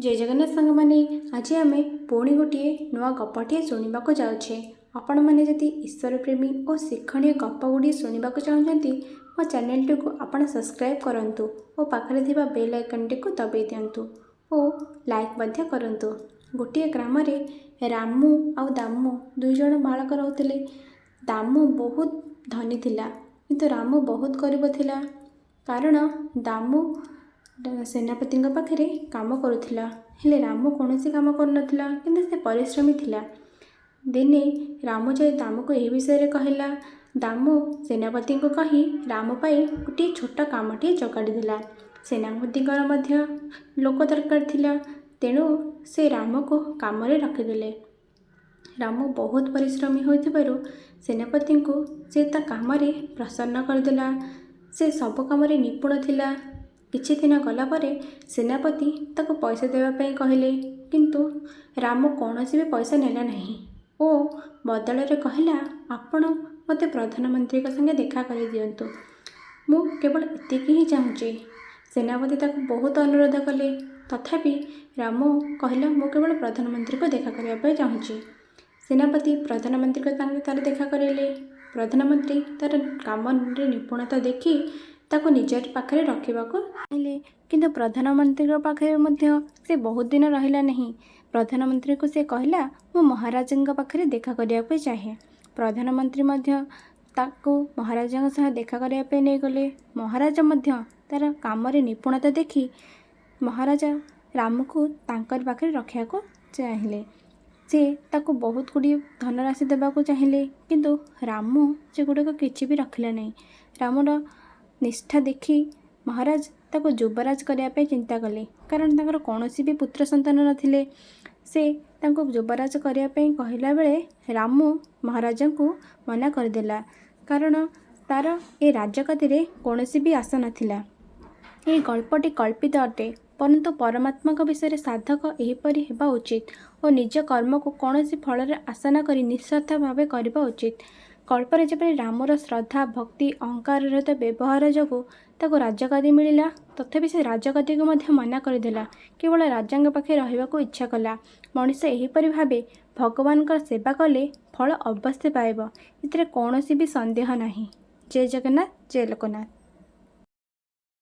ଜୟ ଜଗନ୍ନାଥ ସାଙ୍ଗମାନେ, ଆଜି ଆମେ ପୁଣି ଗୋଟିଏ ନୂଆ ଗପଟିଏ ଶୁଣିବାକୁ ଯାଉଛେ। ଆପଣମାନେ ଯଦି ଈଶ୍ୱର ପ୍ରେମୀ ଓ ଶିକ୍ଷଣୀୟ ଗପ ଗୁଡ଼ିଏ ଶୁଣିବାକୁ ଚାହୁଁଛନ୍ତି, ମୋ ଚ୍ୟାନେଲଟିକୁ ଆପଣ ସବସ୍କ୍ରାଇବ୍ କରନ୍ତୁ ଓ ପାଖରେ ଥିବା ବେଲ୍ ଆଇକନ୍ଟିକୁ ଦବାଇ ଦିଅନ୍ତୁ ଓ ଲାଇକ୍ ମଧ୍ୟ କରନ୍ତୁ। ଗୋଟିଏ ଗ୍ରାମରେ ରାମୁ ଆଉ ଦାମୁ ଦୁଇ ଜଣ ବାଳକ ରହୁଥିଲେ। ଦାମୁ ବହୁତ ଧନୀ ଥିଲା, କିନ୍ତୁ ରାମୁ ବହୁତ ଗରିବ ଥିଲା। କାରଣ ଦାମୁ ସେନାପତିଙ୍କ ପାଖରେ କାମ କରୁଥିଲା, ହେଲେ ରାମୁ କୌଣସି କାମ କରୁନଥିଲା, କିନ୍ତୁ ସେ ପରିଶ୍ରମୀ ଥିଲା। ଦିନେ ରାମୁ ଯାଇ ଦାମୁକୁ ଏହି ବିଷୟରେ କହିଲା। ଦାମୁ ସେନାପତିଙ୍କୁ କହି ରାମୁ ପାଇଁ ଗୋଟିଏ ଛୋଟ କାମଟିଏ ଯୋଗାଡ଼ି ଦେଲା। ସେନାପତିଙ୍କର ମଧ୍ୟ ଲୋକ ଦରକାର ଥିଲା, ତେଣୁ ସେ ରାମକୁ କାମରେ ରଖିଦେଲେ। ରାମୁ ବହୁତ ପରିଶ୍ରମୀ ହୋଇଥିବାରୁ ସେନାପତିଙ୍କୁ ସେ ତା କାମରେ ପ୍ରସନ୍ନ କରିଦେଲା। ସେ ସବୁ କାମରେ ନିପୁଣ ଥିଲା। କିଛି ଦିନ ଗଲା ପରେ ସେନାପତି ତାକୁ ପଇସା ଦେବା ପାଇଁ କହିଲେ, କିନ୍ତୁ ରାମୁ କୌଣସି ବି ପଇସା ନେଲା ନାହିଁ ଓ ବଦଳରେ କହିଲା, ଆପଣ ମୋତେ ପ୍ରଧାନମନ୍ତ୍ରୀଙ୍କ ସାଙ୍ଗେ ଦେଖା କରିଦିଅନ୍ତୁ, ମୁଁ କେବଳ ଏତିକି ହିଁ ଚାହୁଁଛି। ସେନାପତି ତାକୁ ବହୁତ ଅନୁରୋଧ କଲେ, ତଥାପି ରାମୁ କହିଲା, ମୁଁ କେବଳ ପ୍ରଧାନମନ୍ତ୍ରୀଙ୍କୁ ଦେଖା କରିବା ପାଇଁ ଚାହୁଁଛି। ସେନାପତି ପ୍ରଧାନମନ୍ତ୍ରୀଙ୍କ ସାଙ୍ଗରେ ତାର ଦେଖା କରାଇଲେ। ପ୍ରଧାନମନ୍ତ୍ରୀ ତାର କାମରେ ନିପୁଣତା ଦେଖି ତାକୁ ନିଜ ପାଖରେ ରଖିବାକୁ ଚାହିଁଲେ, କିନ୍ତୁ ପ୍ରଧାନମନ୍ତ୍ରୀଙ୍କ ପାଖରେ ମଧ୍ୟ ସେ ବହୁତ ଦିନ ରହିଲା ନାହିଁ। ପ୍ରଧାନମନ୍ତ୍ରୀଙ୍କୁ ସେ କହିଲା, ମୁଁ ମହାରାଜଙ୍କ ପାଖରେ ଦେଖା କରିବାକୁ ଚାହେଁ। ପ୍ରଧାନମନ୍ତ୍ରୀ ମଧ୍ୟ ତାକୁ ମହାରାଜଙ୍କ ସହ ଦେଖା କରିବା ପାଇଁ ନେଇଗଲେ। ମହାରାଜ ମଧ୍ୟ ତାର କାମରେ ନିପୁଣତା ଦେଖି ମହାରାଜା ରାମକୁ ତାଙ୍କରି ପାଖରେ ରଖିବାକୁ ଚାହିଁଲେ। ସେ ତାକୁ ବହୁତ ଗୁଡ଼ିଏ ଧନରାଶି ଦେବାକୁ ଚାହିଁଲେ, କିନ୍ତୁ ରାମୁ ସେଗୁଡ଼ିକ କିଛି ବି ରଖିଲା ନାହିଁ। ରାମର ନିଷ୍ଠା ଦେଖି ମହାରାଜ ତାକୁ ଯୁବରାଜ କରିବା ପାଇଁ ଚିନ୍ତା କଲେ, କାରଣ ତାଙ୍କର କୌଣସି ବି ପୁତ୍ର ସନ୍ତାନ ନଥିଲେ। ସେ ତାଙ୍କୁ ଯୁବରାଜ କରିବା ପାଇଁ କହିଲା ବେଳେ ରାମୁ ମହାରାଜାଙ୍କୁ ମନା କରିଦେଲା, କାରଣ ତାର ଏ ରାଜଗାଦିରେ କୌଣସି ବି ଆଶା ନଥିଲା। ଏହି ଗଳ୍ପଟି କଳ୍ପିତ ଅଟେ, ପରନ୍ତୁ ପରମାତ୍ମାଙ୍କ ବିଷୟରେ ସାଧକ ଏହିପରି ହେବା ଉଚିତ ଓ ନିଜ କର୍ମକୁ କୌଣସି ଫଳରେ ଆଶା ନ କରି ନିଃସ୍ୱାର୍ଥ ଭାବେ କରିବା ଉଚିତ। ଗଳ୍ପରେ ଯେପରି ରାମର ଶ୍ରଦ୍ଧା, ଭକ୍ତି, ଅହଙ୍କାର ରହିତ ବ୍ୟବହାର ଯୋଗୁଁ ତାକୁ ରାଜଗାଦି ମିଳିଲା, ତଥାପି ସେ ରାଜଗାଦିକୁ ମଧ୍ୟ ମନା କରିଦେଲା, କେବଳ ରାଜାଙ୍କ ପାଖରେ ରହିବାକୁ ଇଚ୍ଛା କଲା। ମଣିଷ ଏହିପରି ଭାବେ ଭଗବାନଙ୍କର ସେବା କଲେ ଫଳ ଅବଶ୍ୟ ପାଇବ, ଏଥିରେ କୌଣସି ବି ସନ୍ଦେହ ନାହିଁ। ଜୟ ଜଗନ୍ନାଥ, ଜୟ ଲୋକନାଥ।